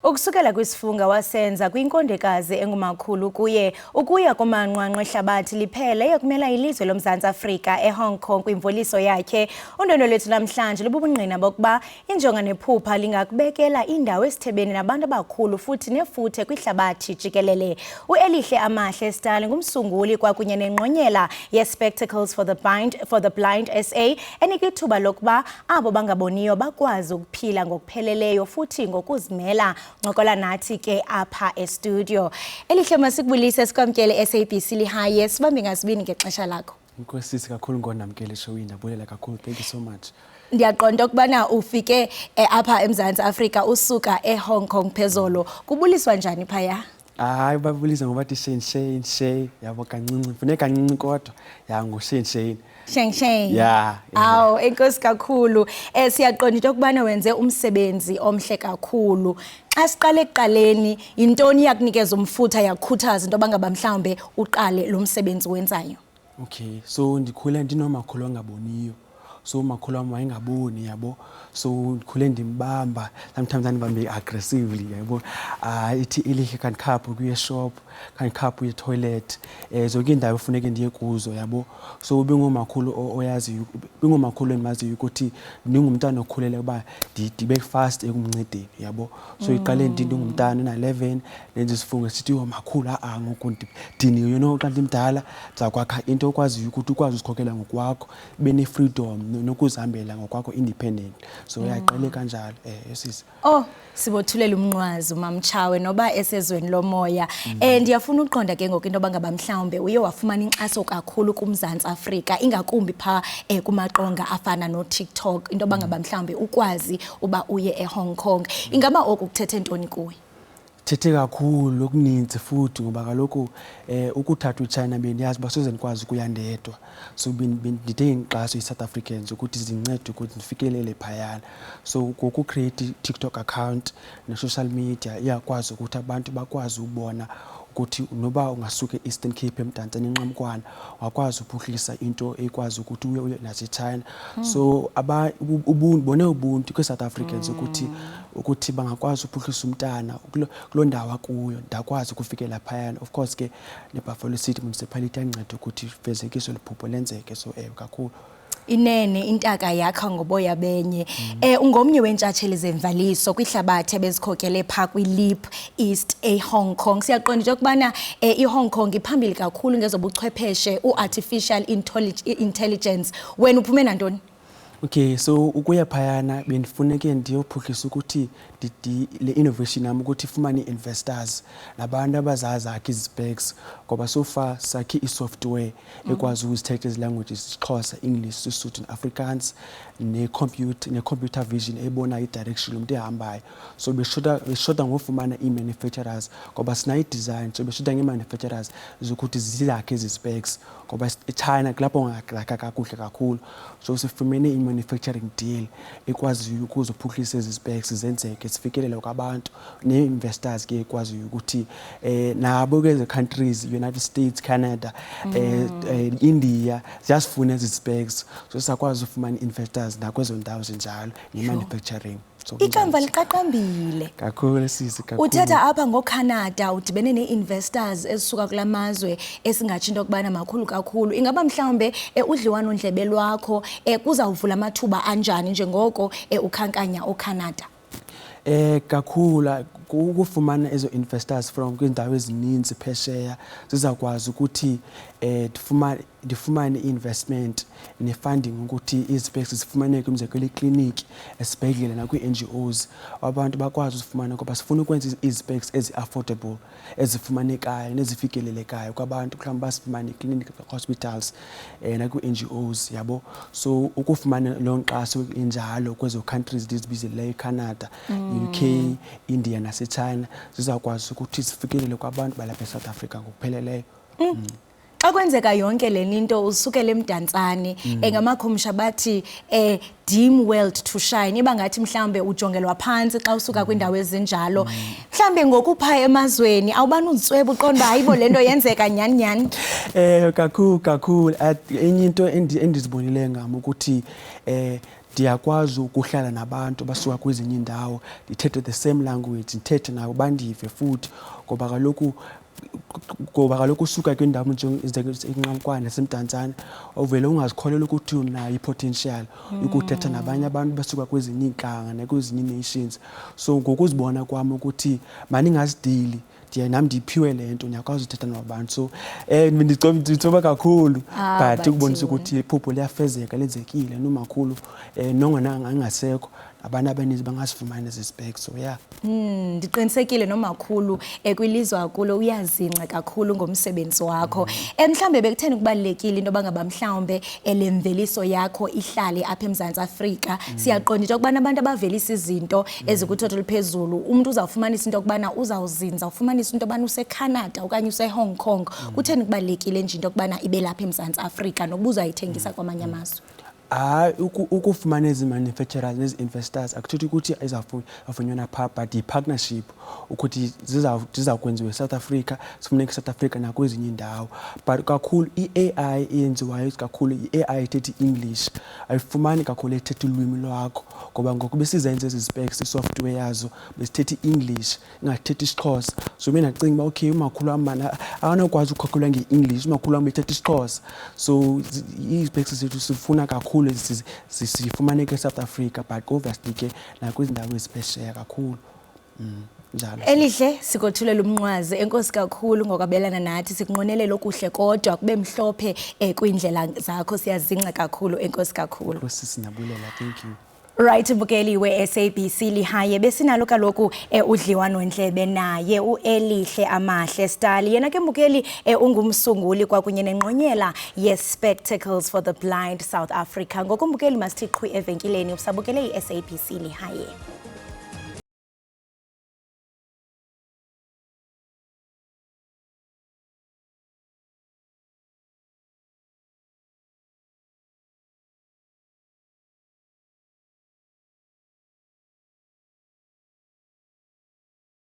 Ukusukela kwisifunga wasenza kwinkondekazi engumakhulu kuye ukuya kumanqwanqwa ehlabathi liphela eyokumela ilizwe loMzantsi Afrika eHong Kong kwimvoliso yakhe. Undwendwe lwethu namhlanje lububungqina bokuba injonga nephupha lingakubekela indawo esithebeni nabantu abakhulu futhi nefuthe kwihlabathi jikelele. UElihle Amahle Stali ngumsunguli kwakunye nengqonyela yeSpectacles for the Blind SA, enika ithuba lokuba abo bangaboniyo bakwazi ukuphila ngokupheleleyo futhi ngokuzimela. Ncokola nathi ke apha estudio. Elihle, masikubulise, sikwamkele SABC Lehae, sibambe ngasibini ngexesha lakho. Enkosi kakhulu ngondamkela eshowini, ndiyabulela kakhulu, thank you so much. Ndiyaqonda ukubana ufike apha eMzantsi Afrika usuka eHong Kong phezolo. Kubuliswa njani phaya? Hayi, babulisa ngoba bathi "Shane, Shane, Shane", yabo, kancinci, funeka kancinci kodwa ya nguShane, Shane. Sheng Sheng. Yeah. Awu, enkosi kakhulu. Siyaqonda into yokubana wenze umsebenzi omhle kakhulu. Xa siqale ekuqaleni, yintoni yakunikeza umfutha, yakukhuthaza into yoba ngaba mhlawumbe uqale lo msebenzi wenzayo? Okay, so ndikhule ndinomakhulu ongaboniyo. So umakhulu wam wayengaboni, yabo, so ndikhule ndimbamba, sometimes andibambe aggressively, yabo. Ithi, "Elihle, kandikhaphe ukuya eshop, kandikhaphe uye etoilet, zonke iindawo efuneke ndiye kuzo," yabo. So ubingumakhulu oyaziyo, ubingumakhulu endimaziyo ukuthi ndingumntana okhulele uba ndibe fast ekumncedeni, yabo. So iqale ndingumntana na-11, ndenza isifungo sithi, "Yho makhulu, a-a, ngoku ndini xa ndimdala ndiza kwakha into okwaziyo ukuthi ukwazi uzikhokela ngokwakho, ube ne-freedom nokuzihambela ngokwakho, independent." So yaqale kanjalo, sisi. Oh, sibothulela umnqwazi uMamtshawe noba esezweni lomoya. Ndiyafuna uqonda ke ngoku into yoba ngaba mhlawumbe uye wafumana inkxaso kakhulu kuMzantsi Afrika, ingakumbi pha kumaqonga afana noTikTok, into yoba ngaba mhlawumbe ukwazi uba uye eHong Kong. Ingaba oku kuthethe ntoni kuwe? Thethe kakhulu okuninzi futhi, ngoba kaloku ukuthathwa iChina bendiyazi uba soze ndikwazi ukuya ndedwa, so ndidinga inkxaso yi-South Africans ukuthi zincede ukuthi ndifikelele phayana. So ngokucreate i-TikTok account ne-social media, iyakwazi ukuthi abantu bakwazi ubona ukuthi noba ungasuka e-Eastern Cape, eMdantsane, eNqamkwana, wakwazi uphuhlisa into ekwazi ukuthi uye naseChina. So ubone ubuntu kwi-South Africans ukuthi bangakwazi uphuhlisa umntana kuloo ndawo akuyo, ndakwazi ukufikela phayana. Of course ke neBuffalo City Municipality yanceda ukuthi ifezekiswe liphupho lenzeke, so ewe, kakhulu. Inene intaka yakha ngoboya benye. Ungomnye weentshatsheli zemvaliso kwihlabathi ebezikhokele pha kwiLeap East eHong Kong. Siyaqonda into yokubana iHong Kong iphambili kakhulu ngezobuchwepheshe, u-artificial intelligence. Wena uphume nantoni? Okay, so ukuya phayana bendifuneke ndiyophuhlisa ukuthi le innovation yam ukuthi ifumane ii-investors nabantu abazazakha izi-specs, ngoba so far sakhe i-software ekwazi ukuzithetha ezi languages, isiXhosa, English, Sesotho neAfrikaans, ne-computer vision ebonayo i-direction yomntu ehambayo. So beshota ngofumana ii-manufacturers, ngoba sinayo i-design, so beshota ngee-manufacturers zokuthi zizakhe ezi specs, ngoba eChina kulapho ungakha kakuhle kakhulu. So sifumene i-manufacturing deal ekwaziyo ukuzophuhlisa ezi specs, zenzeke, zifikelele kwabantu, nee-investors ke ekwaziyo ukuthi nabo kwezi countries, United States, Canada, India, ziyazifuna ezi specs. So siyakwazi ufumana ii-investors nakwezo ndawo zinjalo ne-manufacturing. So Ikamva liqaqambile. Kakhulu sisi, kakhulu. Uthetha apha ngoCanada, udibene nee-investors ezisuka kula mazwe esingatsho into yokubana makhulu kakhulu. Ingaba mhlawumbe udliwano-ndlebe lwakho kuzawuvula amathuba anjani njengoko ukhankanya uCanada? Kakhulu ukufumana ezo investors from kwiindawo ezininzi phesheya, zizawukwazi ukuthi ndifumane i-investment ne-funding ukuthi izi-specs zifumaneke, umzekelo ekliniki, esibhedlele nakwii-NGOs, abantu bakwazi uzifumana, ngoba sifuna ukwenza izi-specs ezi-affordable, ezifumanekayo nezifikelelekayo kwabantu, mhlawumbi basifumane ekliniki, hospitals, nakwii-NGOs, yabo. So ukufumana loo nkxaso injalo kwezo countries ndizibizileyo, iCanada, UK, India naseChina, zizawukwazi ukuthi zifikelele kwabantu balapha eSouth Africa ngokupheleleyo. Xa kwenzeka yonke le nto usukela eMdantsane, ngamakhumsha bathi dim world to shine, iba ngathi mhlawumbe ujongelwa phantsi xa usuka kwiindawo ezinjalo. Mhlawumbe ngokupha emazweni awubani uzitsweba, uqonda uba hayibo, le nto yenzeka nyhani nyhani? Kakhulu kakhulu. Enye into endizibonileyo ngam ukuthi Ndiyakwazi ukuhlala nabantu basuka kwezinye iindawo, ndithethe the same language, ndithethe nabo bandive futhi, ngoba kaloku usuka kwindawo njengeNqamkwane naseMdantsane, uvele ungazikholelwa ukuthi unayo i-potential ukuthetha nabanye abantu basuka kwezinye iintlanga nakwezinye ii-nations. So ngokuzibona kwam ukuthi mandingazideli, ndiye nam ndiphiwe le nto, ndiyakwazi uthetha nabantu. So nditsoba kakhulu, but ukubonisa ukuthi iphupho liyafezeka, lenzekile. Nomakhulu nongona angasekho, abantu abaninzi bangazifumana ezi specs. So yeah. Ndiqinisekile nomakhulu kwilizwe akulo uyazingca kakhulu ngomsebenzi wakho. Mhlawumbe bekutheni kubalulekile into yoba ngaba mhlawumbe le mveliso yakho ihlale apha eMzantsi Afrika? Siyaqonda into yokubana abantu abavelisa izinto ezikuthotho oluphezulu, umntu uzawufumanisa into yokubana uzawuzinza, ufumanisa into yobana useCanada okanye useHong Kong. Kutheni kubalulekile nje into yokubana ibe lapha eMzantsi Afrika nokuba uzayithengisa kwamanye amazwe? Hayi, ukufumana ezi manufacturers nezi investors akuthethi ukuthi izawufunyanwa phaa, but yi-partnership ukuthi ziza kwenziwa eSouth Africa, sifuneka eSouth Africa nakwezinye iindawo. But kakhulu i-AI eyenziwayo, kakhulu i-AI ethetha i-English, ayifumani kakhulu ethetha ulwimi lwakho, ngoba ngoku besizenza ezi specs, i-software yazo besithetha i-English, ingathethi isiXhosa. So mina ndacinga uba okay, umakhulu wam mana akanokwazi ukhokhelwa nge-English, umakhulu wam bethetha isiXhosa. So ii-specs zethu sifuna kakhulu zifumaneke eSouth Africa, but obviously ke nakwizindawo eziphesheya kakhulu, njalo. Elihle, sikothulela umnqwazi. Enkosi kakhulu ngokwabelana nathi. Sikunqwenelela okuhle kodwa kube mhlophe kwiindlela zakho. Siyazingca kakhulu. Enkosi kakhulu. Enkosi, siyabulela, thank you. Right, mbukeli we-SABC Lehae, besinalo kaloku udliwano-ndlebe naye uElihle Amahle Stali. Yena ke, mbukeli, ungumsunguli kwakunye nengqonyela ye-Spectacles for the Blind South Africa. Ngoku, mbukeli, masithi qhwi evenkileni. Usabukele i-SABC Lehae.